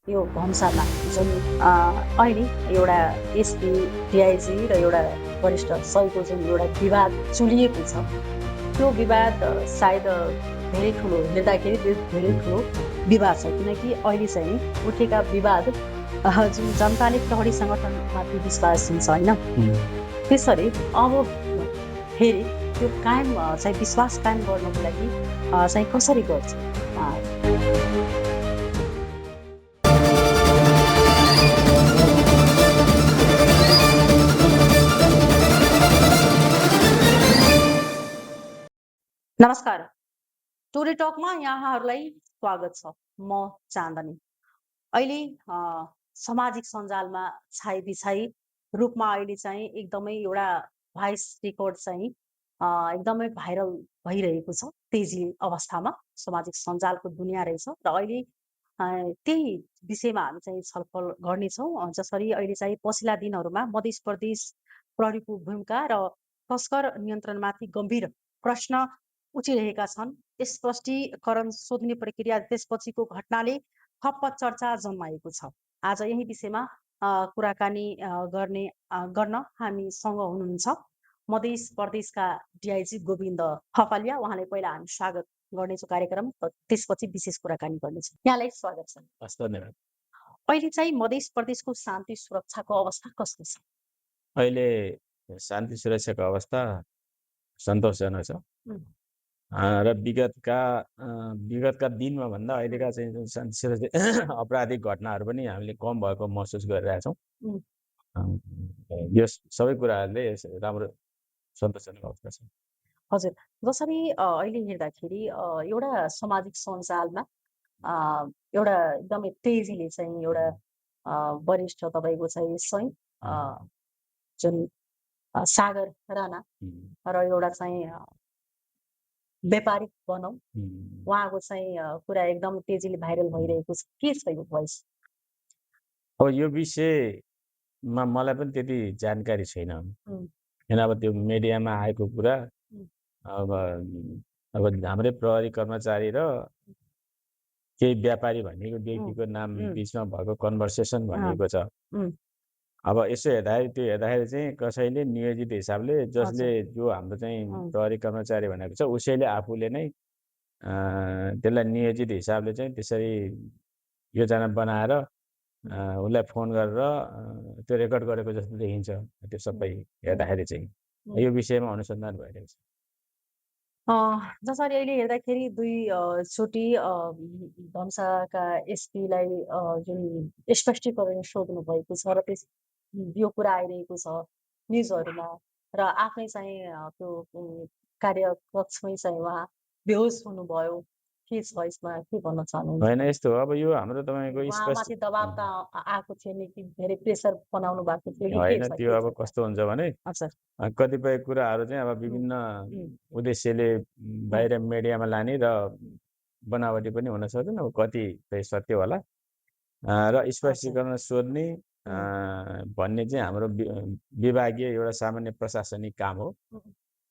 यो भम्सामा जुन अहिले एउटा एसपी डिआइजी र एउटा वरिष्ठ सयको जुन एउटा विवाद चुलिएको छ, त्यो विवाद सायद धेरै ठुलो हेर्दाखेरि धेरै ठुलो विवाद छ। किनकि अहिले चाहिँ उठेका विवाद जुन जनताले प्रहरी सङ्गठनमाथि विश्वास दिन्छ होइन, त्यसरी अब फेरि त्यो कायम चाहिँ विश्वास कायम गर्नको लागि चाहिँ कसरी गर्छ? नमस्कार, टुडे टकमा यहाँहरूलाई स्वागत छ। म चाँदनी। अहिले सामाजिक सञ्जालमा छाई बिछाई रूपमा अहिले चाहिँ एकदमै एउटा भोइस रेकर्ड चाहिँ एकदमै भाइरल भइरहेको छ। तेजी अवस्थामा सामाजिक सञ्जालको दुनियाँ रहेछ र अहिले त्यही विषयमा हामी चाहिँ छलफल गर्नेछौँ। जसरी अहिले चाहिँ पछिल्ला दिनहरूमा मध्य प्रदेश प्रहरीको भूमिका र तस्कर नियन्त्रणमाथि गम्भीर प्रश्न उठिरहेका छन्। स्पष्टीकरण सोध्ने प्रक्रिया त्यसपछिको घटनाले थप चर्चा जन्माएको छ। आज यही विषयमा कुराकानी गर्न हामीसँग हुनुहुन्छ मध्य प्रदेशका डिआइजी गोविन्द थपलिया। उहाँलाई पहिला हामी स्वागत गर्नेछौँ कार्यक्रम, त्यसपछि विशेष कुराकानी गर्नेछौँ। यहाँलाई स्वागत छ। हस्, धन्यवाद। अहिले चाहिँ मध्य प्रदेशको शान्ति सुरक्षाको अवस्था कस्तो छ? अहिले शान्ति सुरक्षाको अवस्था सन्तोषजनक छ र विगतका दिनमा भन्दा अहिलेका चाहिँ जुन शान्ति सुरक्षा आपराधिक घटनाहरू पनि हामीले कम भएको महसुस गरिरहेछौँ। यो सबै कुराहरूले राम्रो सन्तोषजनक अवस्था छ। हजुर, जसरी अहिले हेर्दाखेरि एउटा सामाजिक सञ्जालमा एउटा एकदमै तेजीले चाहिँ एउटा वरिष्ठ तपाईँको चाहिँ स्वयं जुन सागर राणा र एउटा चाहिँ व्यापारिक भनौँ, उहाँको चाहिँ कुरा एकदम तेजीले भाइरल भइरहेको छ। के छ यो भोइस? अब यो विषयमा मलाई पनि त्यति जानकारी छैन, किन अब त्यो मिडियामा आएको कुरा अब हाम्रै प्रहरी कर्मचारी र केही व्यापारी भनेको व्यक्तिको नाम बिचमा भएको कन्भर्सेसन भनिएको छ। अब यसो हेर्दाखेरि चाहिँ कसैले नियोजित हिसाबले जसले जो हाम्रो चाहिँ प्रहरी कर्मचारी भनेको छ उसैले आफूले नै त्यसलाई नियोजित हिसाबले चाहिँ त्यसरी योजना बनाएर उसलाई फोन गरेर त्यो रेकर्ड गरेको जस्तो देखिन्छ। त्यो सबै हेर्दाखेरि चाहिँ यो विषयमा अनुसन्धान भइरहेको छ। जसरी अहिले हेर्दाखेरि दुई चोटि धम्साका एसपीलाई जुन स्पष्टीकरण सोध्नु भएको छ र त्यस यो कुरा आइरहेको छ न्युजहरूमा र आफ्नै चाहिँ त्यो कार्यकक्षमै चाहिँ उहाँ बेहोस हुनुभयो। के छ यसमा, के भन्न चाहनुहुन्छ? होइन, यस्तो हो। अब यो हाम्रो तपाईँको उहाँमाथि दबाब त आएको थियो नि, कि धेरै प्रेसर बनाउनु भएको थियो? होइन, त्यो अब कस्तो हुन्छ भने कतिपय कुराहरू चाहिँ अब विभिन्न उद्देश्यले बाहिर मिडियामा लाने र बनावटी पनि हुन सक्छन्। अब कतिपय सत्य होला र स्पष्टीकरण सोध्ने भन्ने चाहिँ हाम्रो विभागीय एउटा सामान्य प्रशासनिक काम हो।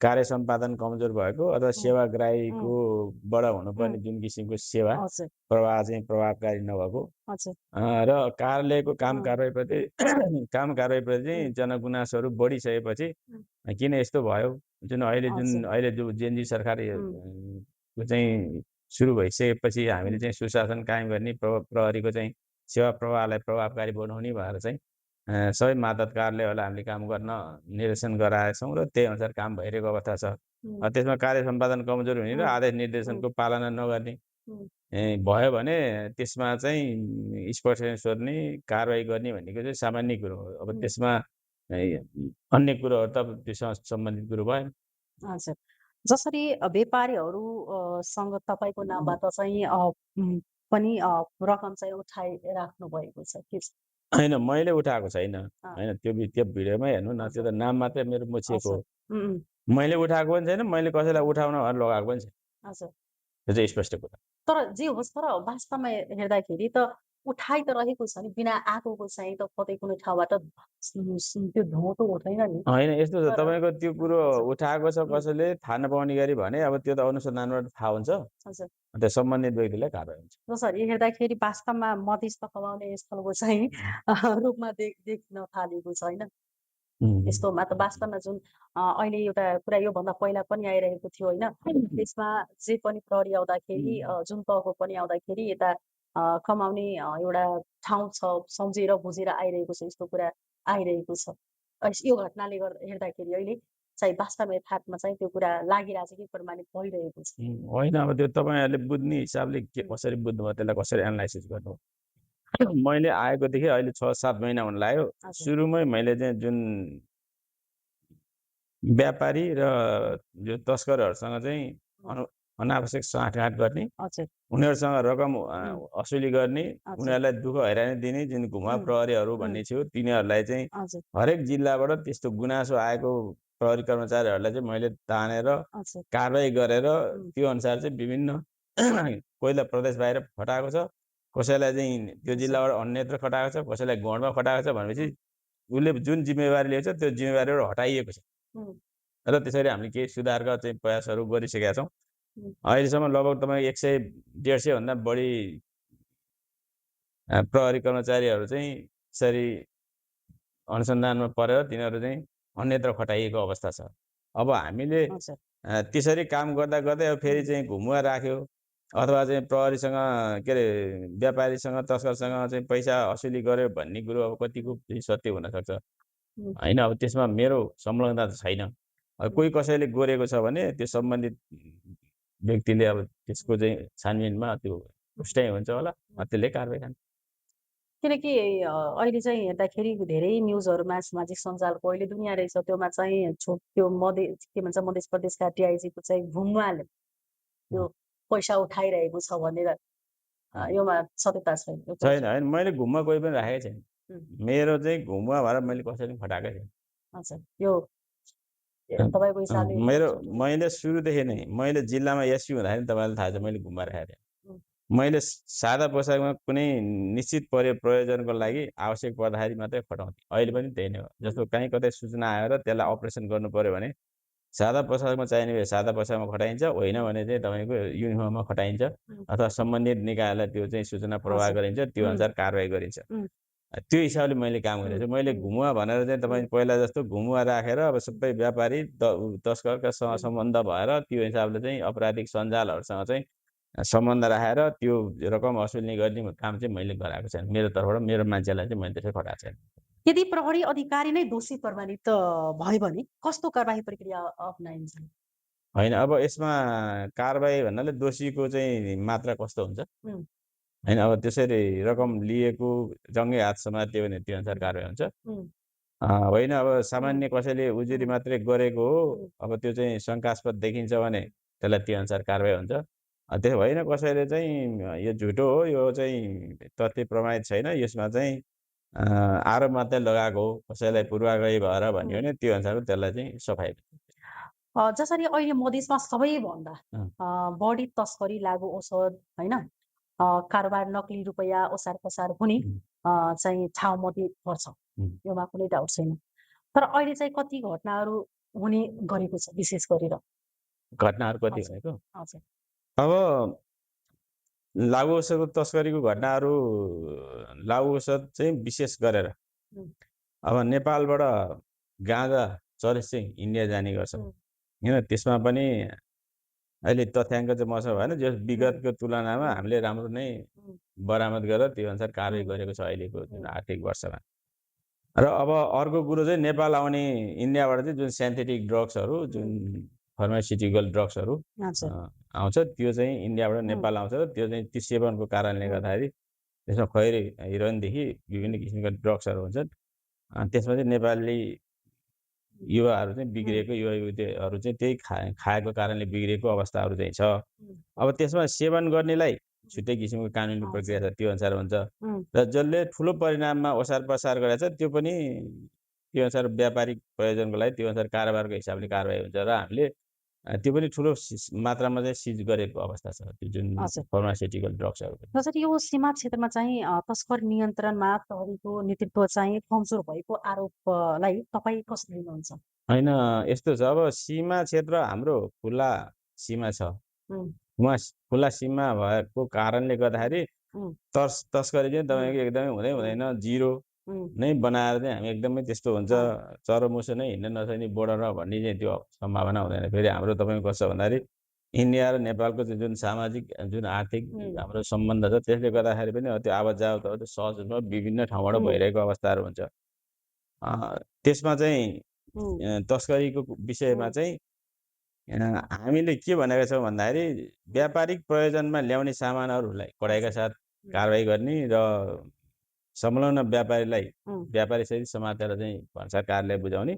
कार्य सम्पादन कमजोर भएको अथवा सेवाग्राहीको बाट हुनुपर्ने जुन किसिमको सेवा प्रवाह चाहिँ प्रभावकारी नभएको र कार्यालयको काम कारबाहीप्रति चाहिँ जनगुनासोहरू बढिसकेपछि किन यस्तो भयो, जुन अहिले जो जेएनजी सरकार चाहिँ सुरु भइसकेपछि हामीले चाहिँ सुशासन कायम गर्ने, प्रहरीको चाहिँ सेवा प्रवाहलाई प्रभावकारी बनाउने भएर चाहिँ सबै मातहत कार्यालयहरूलाई हामीले काम गर्न निर्देशन गराएछौँ र त्यही अनुसार काम भइरहेको अवस्था छ। त्यसमा कार्य सम्पादन कमजोर हुने र आदेश निर्देशनको पालना नगर्ने भयो भने त्यसमा चाहिँ स्पष्टीकरण सोध्ने, कारबाही गर्ने भनेको चाहिँ सामान्य कुरो हो। अब त्यसमा अन्य कुरोहरू त त्यससँग सम्बन्धित कुरो भयो। हजुर, जसरी व्यापारीहरूसँग तपाईँको नामबाट चाहिँ पनि रकम चाहिँ उठाइराख्नु भएको छ के? होइन, मैले उठाएको छैन। होइन, त्यो भिडियोमा हेर्नु न, त्यो त नाम मात्रै मेरो मुछिएको हो। मैले उठाएको पनि छैन, मैले कसैलाई उठाउन भनेर लगाएको पनि छैन। त्यो चाहिँ स्पष्ट कुरा। तर जे होस्, तर वास्तवमा हेर्दाखेरि त उठाइ त रहेको छ नि, बिना आगोको चाहिँ त कतै कुनै ठाउँबाट त्यो धुँवा त उठ्दैन नि। होइन यस्तो छ, तर तपाईँको त्यो कुरो हजुर। उठाएको छ कसैले थाहा नपाउने गरी भने अब त्यो त अनुसन्धानबाट थाहा हुन्छ, हजुर। त्यो सम्बन्धित व्यक्तिलाई कारबाही हुन्छ। जसरी हेर्दाखेरि वास्तवमा मधेसमा कमाउने स्थलको चाहिँ रूपमा देख्न थालेको छ होइन। यस्तोमा त वास्तवमा जुन अहिले एउटा कुरा योभन्दा पहिला पनि आइरहेको थियो होइन, त्यसमा जे पनि प्रहरी आउँदाखेरि जुन तहको पनि आउँदाखेरि यता कमाउने एउटा ठाउँ छ, सम्झेर बुझेर आइरहेको छ, यस्तो कुरा आइरहेको छ। यो घटनाले गर्दा हेर्दाखेरि अहिले चाहिँ वास्तव यथार्थमा चाहिँ त्यो कुरा लागिरहेको छ कि प्रमाणित भइरहेको छ। होइन अब त्यो तपाईँहरूले बुझ्ने हिसाबले के कसरी बुझ्नुभयो, त्यसलाई कसरी एनालाइसिस गर्नु। मैले आएकोदेखि अहिले 6-7 महिना हुन लाग्यो। सुरुमै मैले चाहिँ जुन व्यापारी र जो तस्करहरूसँग चाहिँ अनावश्यक साँठगाँठ गर्ने, उनीहरूसँग रकम असुली गर्ने, उनीहरूलाई दुःख हैरानी दिने जुन घुमा प्रहरीहरू भन्ने थियो, तिनीहरूलाई चाहिँ हरेक जिल्लाबाट त्यस्तो गुनासो आएको प्रहरी कर्मचारीहरूलाई चाहिँ मैले तानेर कारबाही गरेर त्यो अनुसार चाहिँ विभिन्न कोहीलाई प्रदेश बाहिर खटाएको छ, कसैलाई चाहिँ त्यो जिल्लाबाट अन्यत्र खटाएको छ, कसैलाई गौँडमा खटाएको छ भनेपछि उसले जुन जिम्मेवारी लिएको छ त्यो जिम्मेवारीबाट हटाइएको छ र त्यसरी हामीले केही सुधारका चाहिँ प्रयासहरू गरिसकेका छौँ। अहिलेसम्म लगभग तपाईँ 100-150 भन्दा बढी प्रहरी कर्मचारीहरू चाहिँ यसरी अनुसन्धानमा परेर तिनीहरू चाहिँ अन्यत्र खटाइएको अवस्था छ। अब हामीले त्यसरी काम गर्दा गर्दै अब फेरि चाहिँ घुमुवा राख्यो अथवा चाहिँ प्रहरीसँग के अरे व्यापारीसँग तस्करसँग चाहिँ पैसा असुली गर्यो भन्ने कुरो अब कतिको सत्य हुनसक्छ होइन। अब त्यसमा मेरो संलग्नता त छैन। कोही कसैले गरेको छ भने त्यो सम्बन्धित व्यक्तिले अब त्यसको चाहिँ छानबिनमा त्यो पुष्टि हुन्छ होला, त्यसले कारबाही खान्छ। किनकि अहिले चाहिँ हेर्दाखेरि धेरै न्युजहरूमा सामाजिक सञ्जालको अहिले दुनियाँ रहेछ, त्योमा चाहिँ त्यो के भन्छ मध्य प्रदेशका डिआइजीको चाहिँ घुमुवाले त्यो पैसा उठाइरहेको छ भनेर योमा सत्यता छैन। छैन होइन, मैले घुममा कोही पनि राखेको छैन। मेरो चाहिँ घुमुवा भएर मैले कसैले खटाएकै छैन। अच्छा, यो तपाईँको हिसाबले मैले सुरुदेखि नै मैले जिल्लामा एसपी हुँदाखेरि तपाईँलाई थाहा छ मैले घुममा राखेको थिएँ। मैले सादा पोसाकमा कुनै निश्चित प्रयोजनको लागि आवश्यक पर्दाखेरि मात्रै खटाउँथेँ। अहिले पनि त्यही नै हो। जस्तो कहीँ कतै सूचना आयो र त्यसलाई अपरेसन गर्नु पर्यो भने सादा पोसाकमा चाहिने भए सादा पोसाकमा खटाइन्छ, होइन भने चाहिँ तपाईँको युनिफर्ममा खटाइन्छ अथवा सम्बन्धित निकायलाई त्यो चाहिँ सूचना प्रवाह गरिन्छ, त्यो अनुसार कारबाही गरिन्छ। त्यो हिसाबले मैले काम गरेको छु। मैले घुमुवा भनेर चाहिँ तपाईँ पहिला जस्तो घुमुवा राखेर अब सबै व्यापारी तस्करका सम्बन्ध भएर त्यो हिसाबले चाहिँ अपराधिक सञ्जालहरूसँग चाहिँ सम्बन्ध राखेर त्यो रकम असुल्ने गर्ने काम चाहिँ मैले गराएको छैन। मेरो तर्फबाट मेरो मान्छेलाई चाहिँ मैले त्यसरी खटाएको छैन। यदि प्रहरी अधिकारी नै दोषी प्रमाणित भयो भने कस्तो कारबाही प्रक्रिया अपनाइन्छ? होइन, अब यसमा कारबाही भन्नाले दोषीको चाहिँ मात्रा कस्तो हुन्छ होइन। अब त्यसरी रकम लिएको, जङ्गे हात समात्यो भने त्यो अनुसार कारबाही हुन्छ। होइन, अब सामान्य कसैले उजुरी मात्रै गरेको हो, अब त्यो चाहिँ शङ्कास्पद देखिन्छ भने त्यसलाई त्यो अनुसार कारबाही हुन्छ। त्यसो होइन, कसैले चाहिँ यो झुटो हो, यो चाहिँ तथ्य प्रमाणित छैन, यसमा चाहिँ आरोप मात्रै लगाएको हो, कसैलाई पूर्वाग्रही भएर भन्यो भने त्यो अनुसार त्यसलाई चाहिँ सफाइ। जसरी अहिले मधेसमा सबैभन्दा बढी तस्करी, लागु औषध होइन, कारोबार, नक्ली रुपैयाँ ओसार पसार हुने चाहिँ ठाउँ मध्य पर्छ, योमा कुनै डाउट छैन। तर अहिले चाहिँ कति घटनाहरू हुने गरेको छ, विशेष गरेर घटनाहरू कति भनेको अब लागु औषधको तस्करीको घटनाहरू, लागु औषध चाहिँ विशेष गरेर अब नेपालबाट गाँजा चरेस चाहिँ इन्डिया जाने गर्छ होइन। त्यसमा पनि अहिले तथ्याङ्क चाहिँ मसँग भएन, जो विगतको तुलनामा हामीले राम्रो नै बरामद गरेर त्यो अनुसार कारबाही गरेको छ अहिलेको जुन आर्थिक वर्षमा। र अब अर्को कुरो चाहिँ नेपाल आउने इन्डियाबाट चाहिँ जुन सिन्थेटिक ड्रग्सहरू, जुन फार्मास्युटिकल ड्रग्सहरू आउँछ, त्यो चाहिँ इन्डियाबाट नेपाल आउँछ र त्यो चाहिँ त्यो सेवनको कारणले गर्दाखेरि त्यसमा खैरी, हिरोइनदेखि विभिन्न किसिमका ड्रग्सहरू हुन्छन्। त्यसमा चाहिँ नेपाली युवाहरू चाहिँ बिग्रिएको, युवायुवतीहरू चाहिँ त्यही खाएको कारणले बिग्रिएको अवस्थाहरू चाहिँ छ। अब त्यसमा सेवन गर्नेलाई छुट्टै किसिमको कानुनी प्रक्रिया छ, त्यो अनुसार हुन्छ। र जसले ठुलो परिणाममा ओसार पसार गरेको छ त्यो पनि त्यो अनुसार व्यापारिक प्रयोजनको लागि त्यो अनुसार कारोबारको हिसाबले कारबाही हुन्छ। र हामीले त्यो पनि ठुलो मात्रामा चाहिँ सिज गरेको अवस्था छ त्यो जुन फार्मास्युटिकल ड्रग्सहरू। जसरी यो सीमा क्षेत्रमा चाहिँ तस्कर नियन्त्रणमा प्रहरीको नेतृत्व चाहिँ कमजोर भएको आरोपलाई तपाईँ कसरी लिनुहुन्छ? होइन यस्तो छ, अब सीमा क्षेत्र हाम्रो खुला सीमा छ, उहाँ खुला सीमा भएको कारणले गर्दाखेरि तस्करी चाहिँ तपाईँको एकदमै हुँदै हुँदैन, जिरो नै बनाएर चाहिँ हामी एकदमै त्यस्तो हुन्छ चरोमुसो नै हिँड्न नसक्ने बोर्डरमा भन्ने चाहिँ त्यो सम्भावना हुँदैन। फेरि हाम्रो तपाईँको कस्तो भन्दाखेरि इन्डिया र नेपालको जुन सामाजिक जुन आर्थिक हाम्रो सम्बन्ध छ त्यसले गर्दाखेरि पनि त्यो आवत जावत सहज रूपमा विभिन्न ठाउँबाट भइरहेको अवस्थाहरू हुन्छ। त्यसमा चाहिँ तस्करीको विषयमा चाहिँ हामीले के भनेका छौँ भन्दाखेरि व्यापारिक प्रयोजनमा ल्याउने सामानहरूलाई कडाइका साथ कारबाही गर्ने र संलग्न व्यापारीलाई व्यापारीसहित समातेर चाहिँ भन्सार कार्यालय बुझाउने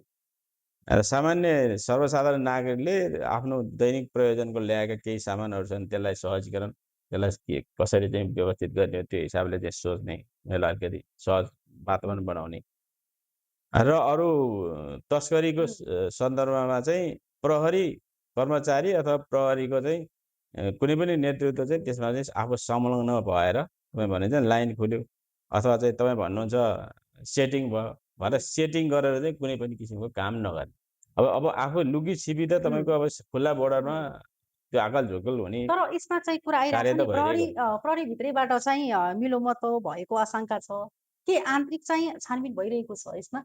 र सामान्य सर्वसाधारण नागरिकले आफ्नो दैनिक प्रयोजनको ल्याएका केही सामानहरू छन् त्यसलाई सहजीकरण त्यसलाई कसरी चाहिँ व्यवस्थित गर्ने त्यो हिसाबले चाहिँ सोच्ने यसलाई अलिकति सहज वातावरण बनाउने र अरू तस्करीको सन्दर्भमा चाहिँ प्रहरी कर्मचारी अथवा प्रहरीको चाहिँ कुनै पनि नेतृत्व चाहिँ त्यसमा चाहिँ आफू संलग्न भएर तपाईँ भने चाहिँ लाइन खुल्यो अथवा चाहिँ तपाईँ भन्नुहुन्छ सेटिङ भयो भनेर सेटिङ गरेर चाहिँ कुनै पनि किसिमको काम नगर्ने। अब आफू लुकी छिपी त तपाईँको अब खुल्ला बोर्डरमा त्यो आकल झुकल हुने तर यसमा चाहिँ कुरा आइरहेको छ प्रहरी भित्रैबाट चाहिँ मिलोमतो भएको आशंका छ के आन्तरिक चाहिँ छानबिन भइरहेको छ यसमा?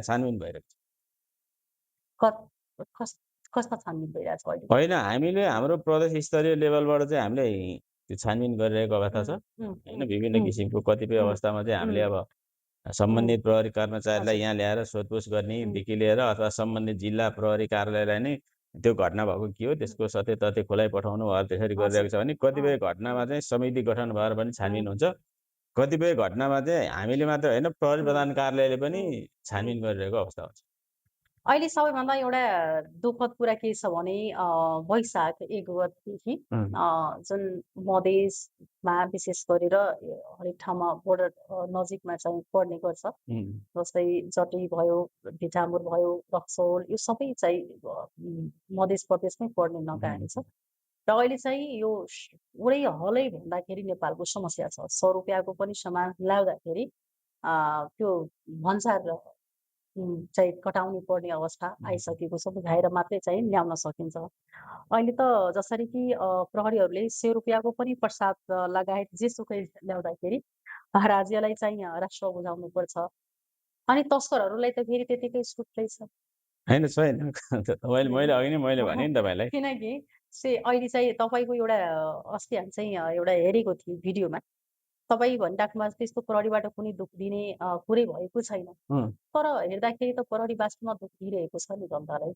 छानबिन भइरहेको छ। कस्ता छानबिन भइरहेछ अहिले? होइन, हामीले हाम्रो प्रदेश स्तरीय लेभलबाट चाहिँ हामीले त्यो छानबिन गरिरहेको अवस्था छ होइन। विभिन्न किसिमको कतिपय अवस्थामा चाहिँ हामीले अब सम्बन्धित प्रहरी कर्मचारीलाई यहाँ ल्याएर सोधपुछ गर्नेदेखि लिएर अथवा सम्बन्धित जिल्ला प्रहरी कार्यालयलाई नै त्यो घटना भएको के हो त्यसको सत्य तथ्य खुलाइ पठाउनु भयो त्यसरी गरिरहेको छ भने कतिपय घटनामा चाहिँ समिति गठन भएर पनि छानबिन हुन्छ। कतिपय घटनामा चाहिँ हामीले मात्र होइन प्रहरी प्रधान कार्यालयले पनि छानबिन गरिरहेको अवस्था हुन्छ। अहिले सबैभन्दा एउटा दुःखद कुरा के छ भने वैशाख 1 गतेदेखि जुन मधेसमा विशेष गरेर हरेक ठाउँमा बोर्डर नजिकमा चाहिँ पर्ने गर्छ जस्तै जटुई भयो, भिटामुर भयो, रक्सौल यो सबै चाहिँ मधेस प्रदेशमै पर्ने नगएको छ र अहिले चाहिँ यो पुरै हलै भन्दाखेरि नेपालको समस्या छ। 100 रुपियाँको पनि सामान ल्याउँदाखेरि त्यो भन्सार चाहिँ कटाउनु पर्ने अवस्था आइसकेको छ। बुझाएर मात्रै चाहिँ ल्याउन सकिन्छ। अहिले त जसरी कि प्रहरीहरूले 100 रुपियाँको पनि प्रसाद लगायत जेसुकै ल्याउँदाखेरि राज्यलाई चाहिँ राष्ट्र बुझाउनु पर्छ अनि तस्करहरूलाई त फेरि त्यतिकै छुट रहेछ। होइन छैन मैले अघि नै मैले भने नि तपाईँलाई किनकि अहिले चाहिँ तपाईँको एउटा अस्ति चाहिँ एउटा हेरेको थिएँ भिडियोमा तपाईँ भनिराख्नुमा त्यस्तो प्रहरीबाट कुनै दुःख दिने कुरै भएको छैन तर हेर्दाखेरि त प्रहरी वास्तवमा दुःख दिइरहेको छ नि जनतालाई।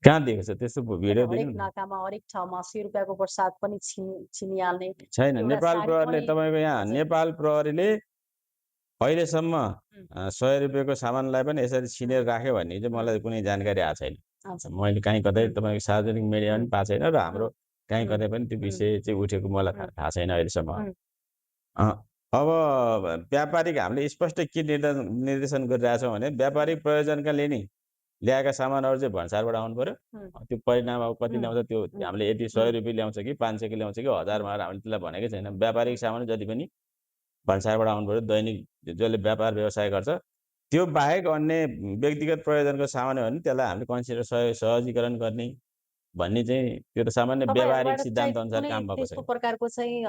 कहाँ दिएको छ त्यस्तो भिडियो? हरेक नाकामा हरेक ठाउँमा 100 रुपियाँको प्रसाद पनि छिनिहाल्ने छैन। नेपाल प्रहरीले तपाईँको यहाँ नेपाल प्रहरीले अहिलेसम्म 100 रुपियाँको सामानलाई पनि यसरी छिनेर राख्यो भन्ने चाहिँ मलाई कुनै जानकारी आएको छैन। मैले कहीँ कतै तपाईँको सार्वजनिक मिडियामा पनि पाएको छैन र हाम्रो कहीँ कतै पनि त्यो विषय चाहिँ उठेको मलाई थाहा छैन अहिलेसम्म। अब व्यापारिक हामीले स्पष्ट के निर्देशन गरिरहेछौँ भने व्यापारिक प्रयोजनका लिए नि ल्याएका सामानहरू चाहिँ भन्सारबाट आउनु पर्यो। त्यो परिणाम अब कति ल्याउँछ त्यो हामीले यति 100 रुपियाँ ल्याउँछ कि 500 को ल्याउँछ कि 1000 मा हामीले त्यसलाई भनेकै छैन। व्यापारिक सामान जति पनि भन्सारबाट आउनु पर्यो। दैनिक जसले व्यापार व्यवसाय गर्छ त्यो बाहेक अन्य व्यक्तिगत प्रयोजनको सामान हो भने त्यसलाई हामीले कन्सिडर सहजीकरण गर्ने भन्ने चाहिँ त्यो त सामान्य व्यावहारिक सिद्धान्त अनुसार काम भएको छ। त्यस्तो प्रकारको चाहिँ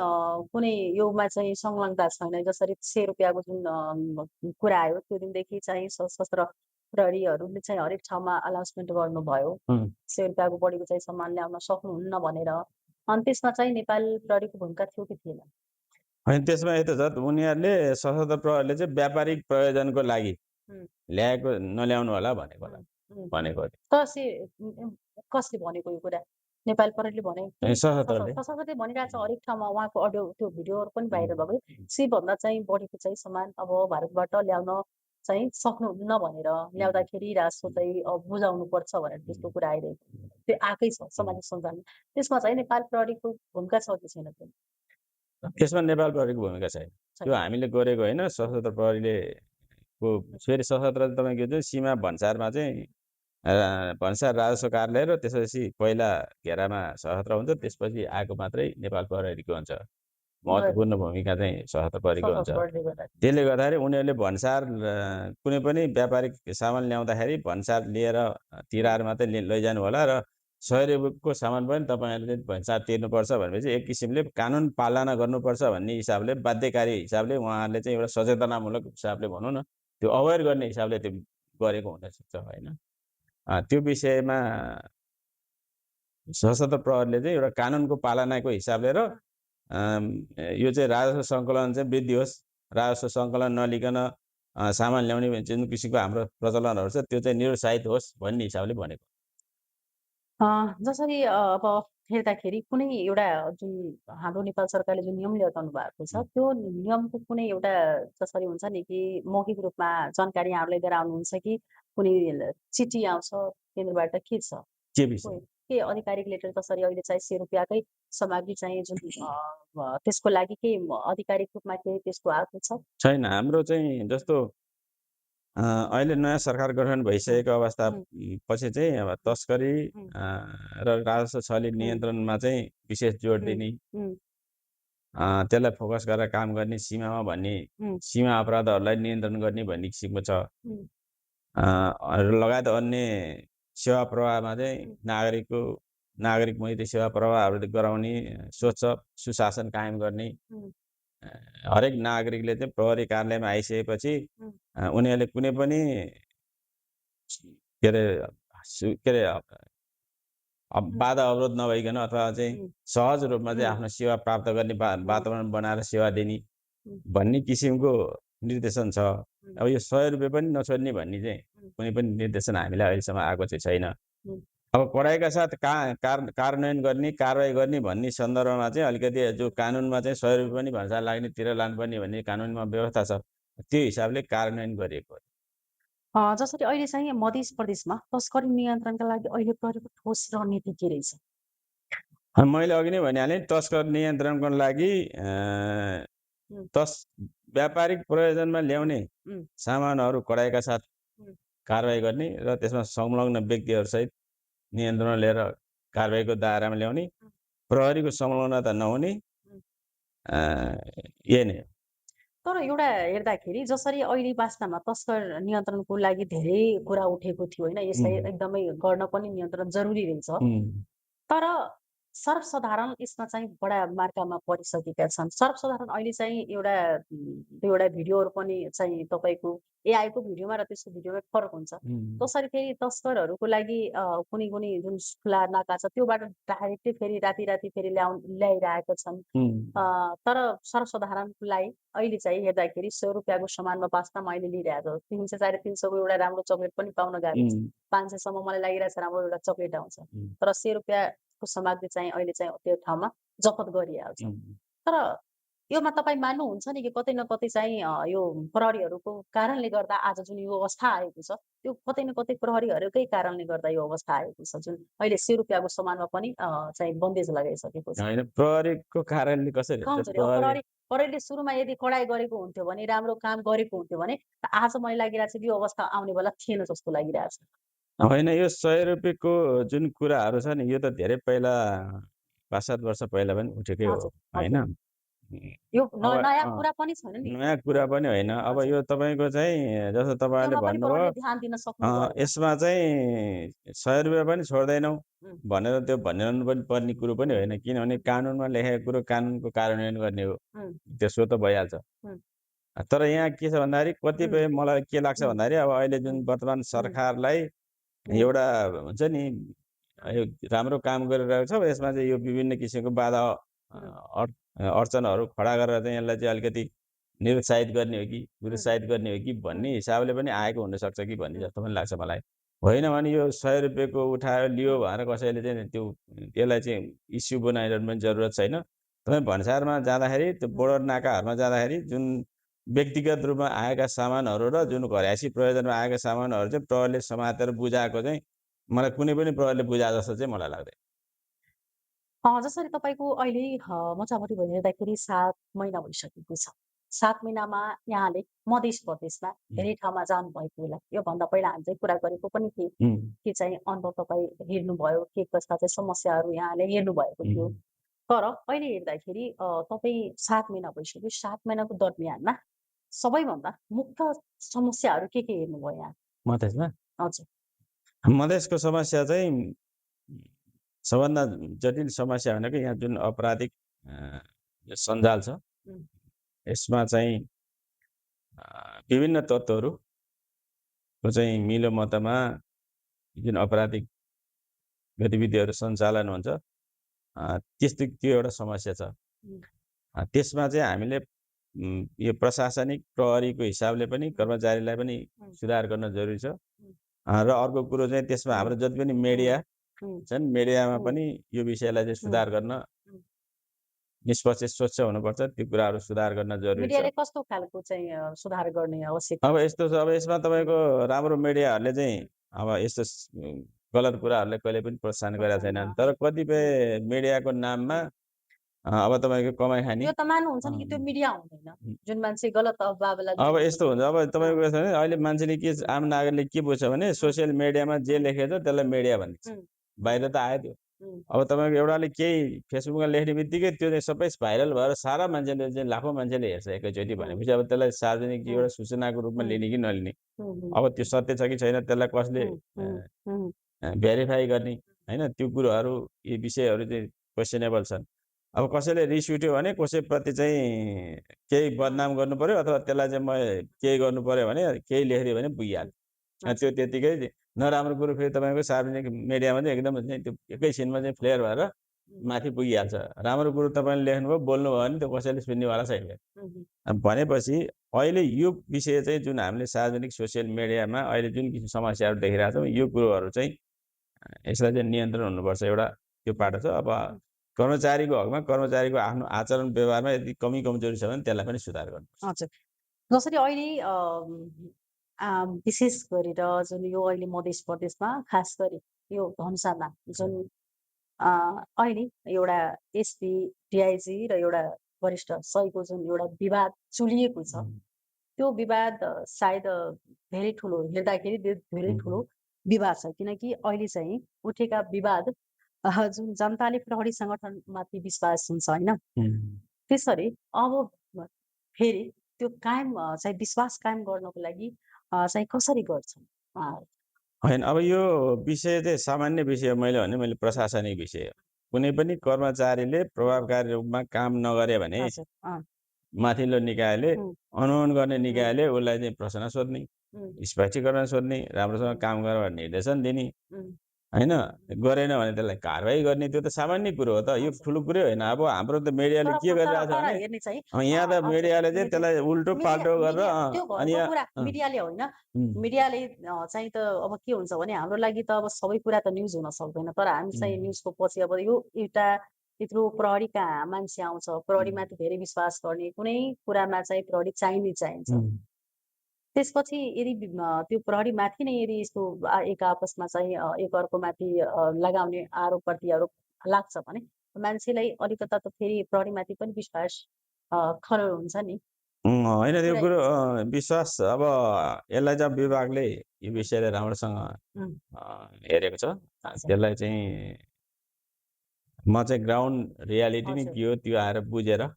कुनै योगमा चाहिँ संलग्नता छैन। जसरी 100 रुपियाँको जुन कुरा आयो त्यो दिनदेखि चाहिँ सशस्त्र प्रहरीहरूले चाहिँ हरेक ठाउँमा अनाउन्समेन्ट गर्नुभयो 100 रुपियाँको बढीको चाहिँ सामान ल्याउन सक्नुहुन्न भनेर। अनि त्यसमा चाहिँ नेपाल प्रहरीको भूमिका थियो कि थिएन? होइन, त्यसमा यस्तो छ उनीहरूले सशस्त्र प्रहरीले चाहिँ व्यापारिक प्रयोजनको लागि ल्याएको नल्याउनु होला भनेको कसले भनेको यो कुरा? नेपाल प्रहरीले भने सशस्त्रले भनिरहेछ हरेक ठाउँमा उहाँको अडियो त्यो भिडियोहरू पनि भाइरल भएको सबभन्दा चाहिँ बढीको चाहिँ सामान अब भारतबाट ल्याउन चाहिँ सक्नुहुन्न भनेर ल्याउँदाखेरि राजको चाहिँ बुझाउनु पर्छ भनेर त्यस्तो कुरा आइरहेको त्यो आएकै छ सामाजिक सञ्जालमा। त्यसमा चाहिँ नेपाल प्रहरीको भूमिका छ कि छैन? त्यसमा नेपाल प्रहरीको भूमिका छैन। त्यो हामीले गरेको होइन। सशस्त्र प्रहरीले फेरि सशस्त्र तपाईँको चाहिँ सीमा भन्सारमा चाहिँ भन्सार राजस्व कार्यालय र त्यसपछि पहिला घेरामा सशस्त्र हुन्छ, त्यसपछि आएको मात्रै नेपाल प्रहरीको हुन्छ। महत्त्वपूर्ण भूमिका चाहिँ सशस्त्र प्रहरीको हुन्छ। त्यसले गर्दाखेरि उनीहरूले भन्सार कुनै पनि व्यापारिक सामान ल्याउँदाखेरि भन्सार लिएर तिराएर मात्रै लैजानु होला र 100 रुपियाँको सामान पनि तपाईँहरूले चाहिँ भन्सार तिर्नुपर्छ भनेपछि एक किसिमले कानुन पालना गर्नुपर्छ भन्ने हिसाबले, बाध्यकारी हिसाबले उहाँहरूले चाहिँ एउटा सचेतनामूलक हिसाबले भनौँ न, त्यो अवेर गर्ने हिसाबले त्यो गरेको हुनसक्छ होइन। त्यो विषयमा सशस्त्र प्रहरीले चाहिँ एउटा कानुनको पालनाको हिसाबले र यो चाहिँ राजस्व सङ्कलन चाहिँ वृद्धि होस्, राजस्व सङ्कलन नलिकन सामान ल्याउने जुन किसिमको हाम्रो प्रचलनहरू छ त्यो चाहिँ निरुत्साहित होस् भन्ने हिसाबले भनेको। जसरी अब हेर्दाखेरि कुनै एउटा जुन हाम्रो नेपाल सरकारले जुन नियम ल्याउनु भएको छ त्यो नियमको कुनै एउटा जसरी हुन्छ नि कि मौखिक रूपमा जानकारी यहाँहरूलाई लिएर आउनुहुन्छ कि कुनै चिठी आउँछ केन्द्रबाट के छ? के विषय? के आधिकारिक लेटर जसरी अहिले चाहिँ 100 रुपियाँकै सामग्री चाहिँ जुन त्यसको लागि के आधिकारिक रूपमा केही त्यस्तो आएको छ? छैन। हाम्रो चाहिँ जस्तो अहिले नयाँ सरकार गठन भइसकेको अवस्था पछि चाहिँ अब तस्करी र राजस्व छली नियन्त्रणमा चाहिँ विशेष जोड दिने, त्यसलाई फोकस गरेर काम गर्ने, सीमामा भन्ने सीमा अपराधहरूलाई नियन्त्रण गर्ने भन्ने किसिमको छ। लगायत अन्य सेवा प्रवाहमा चाहिँ नागरिक मैत्री सेवा प्रवाहहरू गराउने, स्वच्छ सुशासन कायम गर्ने, हरेक नागरिकले चाहिँ प्रहरी कार्यालयमा आइसकेपछि उनीहरूले कुनै पनि के अरे बाधा अवरोध नभइकन अथवा चाहिँ सहज रूपमा चाहिँ आफ्नो सेवा प्राप्त गर्ने वातावरण बनाएर सेवा दिने भन्ने किसिमको निर्देशन छ। अब यो 100 रुपियाँ पनि नछोड्ने भन्ने चाहिँ कुनै पनि निर्देशन हामीलाई अहिलेसम्म आएको चाहिँ छैन। अब कडाइका साथ कार्यान्वयन गर्ने, कारवाही गर्ने भन्ने सन्दर्भमा चाहिँ अलिकति जो कानुनमा चाहिँ 100 रुपियाँ पनि भन्सार लाग्ने तिर लानुपर्ने भन्ने कानुनमा व्यवस्था छ, त्यो हिसाबले कार्यान्वयन गरिएको हो। जसरी अहिले चाहिँ मध्य प्रदेशमा तस्करी नियन्त्रणका लागि अहिले प्रहरीको ठोस रणनीति के रहेछ? मैले अघि नै भनिहालेँ, तस्कर नियन्त्रणको लागि व्यापारिक प्रयोजनमा ल्याउने सामानहरू कडाइका साथ कारवाही गर्ने र त्यसमा संलग्न व्यक्तिहरूसहित नियन्त्रण लिएर कारवाहीको दायरामा ल्याउने, प्रहरीको संलग्नता नहुने, यही नै। तर एउटा हेर्दाखेरि जसरी अहिले वास्तवमा तस्कर नियन्त्रणको लागि धेरै कुरा उठेको थियो होइन, यसलाई एकदमै गर्न पनि नियन्त्रण जरुरी रहेछ। तर सर्वसाधारण यसमा चाहिँ बडा मार्कामा परिसकेका छन्। सर्वसाधारण अहिले चाहिँ एउटा भिडियोहरू पनि चाहिँ तपाईँको एआईको भिडियोमा र त्यसको भिडियोमा फरक हुन्छ। त्यसरी फेरि तस्करहरूको लागि कुनै जुन खुला नाका छ त्योबाट डाइरेक्टली फेरि राति फेरि ल्याइरहेका छन्। तर सर्वसाधारणलाई अहिले चाहिँ हेर्दाखेरि 100 रुपियाँको सामानमा वास्तवमा अहिले लिइरहेको 300 350को एउटा राम्रो चक्लेट पनि पाउन गाह्रो छ। 500 सम्म मलाई लागिरहेछ राम्रो एउटा चक्लेट आउँछ। तर 100 रुपियाँको सामग्री चाहिँ अहिले चाहिँ त्यो ठाउँमा जफत गरिहाल्छ। तर योमा तपाईँ मान्नुहुन्छ नि कि कतै न कतै चाहिँ यो प्रहरीहरूको कारणले गर्दा आज जुन यो अवस्था आएको छ त्यो कतै न कतै प्रहरीहरूकै कारणले गर्दा यो अवस्था आएको छ, जुन अहिले 100 रुपियाँको सामानमा पनि चाहिँ बन्देज लगाइसकेको छ। होइन, प्रहरीको कारणले कसरी प्रहरीले सुरुमा यदि कडाइ गरेको हुन्थ्यो भने, राम्रो काम गरेको हुन्थ्यो भने आज मलाई लागिरहेछ कि यो अवस्था आउने बेला थिएन जस्तो लागिरहेछ। होइन, यो 100 रुपियाँको जुन कुराहरू छ नि यो त धेरै पहिला 5-7 वर्ष पहिला पनि उठेकै हो होइन। यो नयाँ कुरा पनि छैन नि, नयाँ कुरा पनि होइन। अब यो तपाईँको चाहिँ जस्तो तपाईँले भन्नुभयो ध्यान दिन सक्नु, यसमा चाहिँ 100 रुपियाँ पनि छोड्दैनौँ भनेर त्यो भनिरहनु पनि पर्ने कुरो पनि होइन, किनभने कानुनमा लेखेको कुरो कानुनको कार्यान्वयन गर्ने हो, त्यसो त भइहाल्छ। तर यहाँ के छ भन्दाखेरि कतिपय मलाई के लाग्छ भन्दाखेरि अब अहिले जुन वर्तमान सरकारलाई एउटा हुन्छ नि यो राम्रो काम गरिरहेको छ, यसमा चाहिँ यो विभिन्न किसिमको बाधा अडचनहरू खडा गरेर चाहिँ यसलाई चाहिँ अलिकति निरुत्साहित गर्ने हो कि निरुत्साहित गर्ने हो कि भन्ने हिसाबले पनि आएको हुनसक्छ कि भन्ने जस्तो पनि लाग्छ मलाई। होइन भने यो 100 रुपियाँको उठायो लियो भनेर कसैले चाहिँ त्यसलाई चाहिँ इस्यु बनाइरहनु पनि जरुरत छैन। तपाईँ भन्सारमा जाँदाखेरि त्यो बोर्डर नाकाहरूमा जाँदाखेरि जुन व्यक्तिगत रूपमा आएका सामानहरू र जुन घरयासी प्रयोजनमा आएका सामानहरू चाहिँ प्रहरीले समातेर बुझाएको चाहिँ मलाई कुनै पनि प्रहरीले बुझा जस्तो चाहिँ मलाई लाग्दैन। जसरी तपाईँको अहिले मोटामोटी हेर्दाखेरि 7 महिना भइसकेको छ। 7 महिनामा यहाँले मध्य प्रदेशमा धेरै ठाउँमा जानुभएको होला। योभन्दा पहिला हामी चाहिँ कुरा गरेको पनि थिए कि चाहिँ अनुभव तपाईँ हेर्नुभयो, के कस्ता चाहिँ समस्याहरू यहाँले हेर्नुभएको थियो। तर अहिले हेर्दाखेरि तपाईँ 7 महिना भइसक्यो। 7 महिनाको दरमियानमा सबैभन्दा मुख्य समस्याहरू के हेर्नुभयो यहाँ? मधेसमा? हजुर। मधेसको समस्या चाहिँ सबभन्दा जटिल समस्या भनेको यहाँ जुन अपराधिक सञ्जाल छ, यसमा चाहिँ विभिन्न तत्त्वहरूको चाहिँ मिलोमतमा जुन अपराधिक गतिविधिहरू सञ्चालन हुन्छ, त्यो एउटा समस्या छ। त्यसमा चाहिँ हामीले यो प्रशासनिक प्रहरीको हिसाबले पनि कर्मचारीलाई पनि सुधार गर्न जरुरी छ। र अर्को कुरो चाहिँ त्यसमा हाम्रो जति पनि मिडिया छन्, मिडियामा पनि यो विषयलाई चाहिँ सुधार गर्न निष्पक्ष स्वच्छ हुनुपर्छ। त्यो कुराहरू सुधार गर्न जरुरी छ। मिडियाले कस्तो खालको चाहिँ सुधार गर्ने आवश्यकता? अब यस्तो छ, अब यसमा तपाईँको राम्रो मिडियाहरूले चाहिँ अब यस्तो गलत कुराहरूलाई कहिले पनि प्रोत्साहन गरेका छैनन्। तर कतिपय मिडियाको नाममा अब तपाईँको कमाइ खाने, यो त मान्नुहुन्छ नि कि त्यो मिडिया हुँदैन, जुन मान्छे गलत अफवाहलाई अब यस्तो हुन्छ। अब तपाईँको छ भने अहिले मान्छेले के, आम नागरिकले के बुझ्छ भने सोसियल मिडियामा जे लेखेछ त्यसलाई मिडिया भनिन्छ। बाहिर त आयो त्यो। अब तपाईँको एउटाले केही फेसबुकमा लेख्ने बित्तिकै त्यो चाहिँ सबै भाइरल भएर सारा मान्छेले चाहिँ लाखौँ मान्छेले हेर्छ एकैचोटि भनेपछि अब त्यसलाई सार्वजनिक एउटा सूचनाको रूपमा लिने कि नलिने, अब त्यो सत्य छ कि छैन त्यसलाई कसले भेरिफाई गर्ने, होइन? त्यो कुरोहरू, यी विषयहरू चाहिँ क्वेसनेबल छन्। अब कसैले रिस उठ्यो भने कसैप्रति चाहिँ केही बदनाम गर्नु पर्यो अथवा त्यसलाई चाहिँ म केही गर्नु पर्यो भने केही लेखिदियो भने पुगिहाल्छ। त्यो त्यतिकै नराम्रो कुरो फेरि तपाईँको सार्वजनिक मिडियामा चाहिँ एकदम चाहिँ त्यो एकैछिनमा चाहिँ फ्लेयर भएर माथि पुगिहाल्छ। राम्रो कुरो तपाईँले लेख्नुभयो, बोल्नुभयो भने त्यो कसैले सुन्नेवाला छैन। भनेपछि अहिले यो विषय चाहिँ जुन हामीले सार्वजनिक सोसियल मिडियामा अहिले जुन किसिम समस्याहरू देखिरहेका छौँ, यो कुरोहरू चाहिँ यसलाई चाहिँ नियन्त्रण हुनुपर्छ, एउटा त्यो पाटो छ। अब कर्मचारीको हकमा कर्मचारीको आफ्नो आचरण व्यवहारमा यदि कमी कमजोरी छ भने त्यसलाई पनि सुधार गर्नुपर्छ। हजुर। जसरी अहिले विशेष गरेर जुन यो अहिले मध्य प्रदेशमा खास गरी यो धनुषामा जुन अहिले एउटा एसपी, डिआइजी र एउटा वरिष्ठ सहीको जुन एउटा विवाद चुलिएको छ, त्यो विवाद सायद धेरै ठुलो हेर्दाखेरि धेरै ठुलो विवाद छ। किनकि अहिले चाहिँ उठेका विवाद जुन जनताले प्रहरी सङ्गठनमाथि विश्वास हुन्छ, होइन? त्यसरी अब फेरि त्यो कायम चाहिँ विश्वास कायम गर्नको लागि चाहिँ कसरी गर्छन्? होइन, अब यो विषय चाहिँ सामान्य विषय मैले प्रशासनिक विषय हो। कुनै पनि कर्मचारीले प्रभावकारी रूपमा काम नगरे भने माथिल्लो निकायले, अनुगमन गर्ने निकायले उसलाई चाहिँ प्रश्न सोध्ने, स्पष्टीकरण सोध्ने, राम्रोसँग काम गरेर निर्देशन दिने, होइन? गरेन भने त्यसलाई कारबाही गर्ने। त्यो त सामान्य कुरो हो त, यो ठुलो कुरै होइन। अब हाम्रो त मिडियाले के गरिरहेछ भने यहाँ त मिडियाले चाहिँ त्यसलाई उल्टो पाल्टो गरेर अनि मिडियाले होइन, मिडियाले चाहिँ त अब के हुन्छ भने हाम्रो लागि त अब सबै कुरा त न्युज हुन सक्दैन। तर हामी चाहिँ न्युजको पछि अब यो एउटा यत्रो प्रहरी कहाँ मान्छे आउँछ, प्रहरीमाथि धेरै विश्वास गर्ने, कुनै कुरामा चाहिँ प्रहरी चाहिन्छ। त्यसपछि यदि त्यो प्रहरीमाथि नै यदि यस्तो एक आपसमा चाहिँ एक अर्कोमाथि लगाउने आरोप प्रत्यारोप लाग्छ भने मान्छेलाई अलिकता त फेरि प्रहरीमाथि पनि विश्वास खरो हुन्छ नि। होइन, त्यो कुरो विश्वास, अब यसलाई चाहिँ विभागले यो विषयलाई राम्रोसँग हेरेको छ। त्यसलाई चाहिँ म चाहिँ ग्राउन्ड रियालिटी नै के हो त्यो आएर बुझेर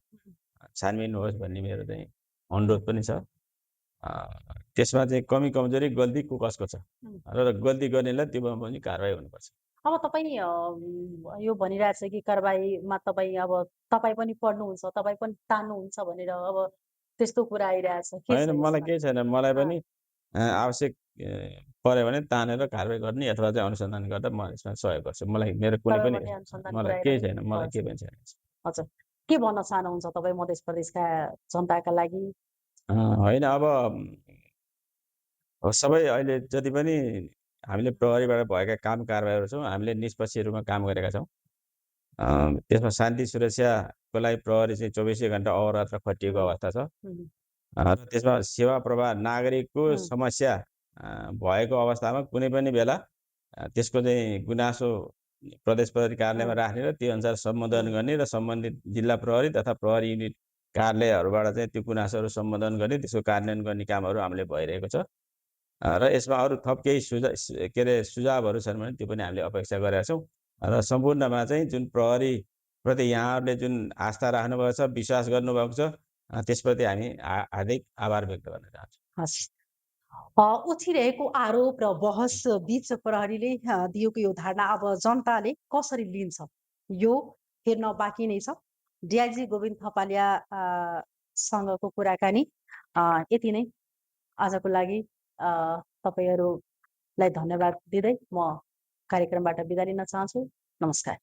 छानबिन होस् भन्ने मेरो चाहिँ अनुरोध पनि छ। त्यसमा चाहिँ कमी कमजोरी गल्ती को कसको छ र गल्ती गर्नेलाई त्योमा पनि कारबाही हुनुपर्छ। अब तपाईँ यो भनिरहेछ कि कारबाहीमा तपाईँ पनि पढ्नुहुन्छ, तपाईँ पनि तान्नुहुन्छ भनेर अब त्यस्तो कुरा आइरहेछ। होइन, मलाई केही छैन। मलाई पनि आवश्यक पर्यो भने तानेर कारबाही गर्ने अथवा चाहिँ अनुसन्धान गर्दा म यसमा सहयोग गर्छु। मलाई मेरो कुनै पनि मलाई केही छैन, मलाई केही पनि छैन। हजुर, के भन्न चाहनुहुन्छ तपाईँ मध्य प्रदेशका जनताका लागि? होइन, अब सबै अहिले जति पनि हामीले प्रहरीबाट भएका काम कारबाहीहरू छौँ, हामीले निष्पक्ष रूपमा काम गरेका छौँ। त्यसमा शान्ति सुरक्षाको लागि प्रहरी चाहिँ 24 घण्टा अहोरात्र खटिएको अवस्था छ। र त्यसमा सेवा प्रवाह, नागरिकको समस्या भएको अवस्थामा कुनै पनि बेला त्यसको चाहिँ गुनासो प्रदेश प्रहरी कार्यालयमा राख्ने र त्यो अनुसार सम्बोधन गर्ने र सम्बन्धित जिल्ला प्रहरी तथा प्रहरी युनिट कार्यालयहरूबाट चाहिँ त्यो गुनासोहरू सम्बोधन गर्ने त्यसको कार्यान्वयन गर्ने कामहरू हामीले भइरहेको छ र यसमा अरू थप केही सुझावहरू छन् भने त्यो पनि हामीले अपेक्षा गरेका छौँ र सम्पूर्णमा चाहिँ जुन प्रहरीप्रति यहाँहरूले जुन आस्था राख्नुभएको छ विश्वास गर्नुभएको छ त्यसप्रति हामी हार्दिक आभार व्यक्त गर्न चाहन्छौँ। उठिरहेको आरोप र बहस बीच प्रहरीले दिएको यो धारणा अब जनताले कसरी लिन्छ यो हेर्न बाँकी नै छ। डिआइजी गोविन्द थपालिया सँगको कुराकानी यति नै। आजको लागि तपाईहरुलाई धन्यवाद दिँदै म कार्यक्रमबाट बिदा लिन चाहन्छु। नमस्कार।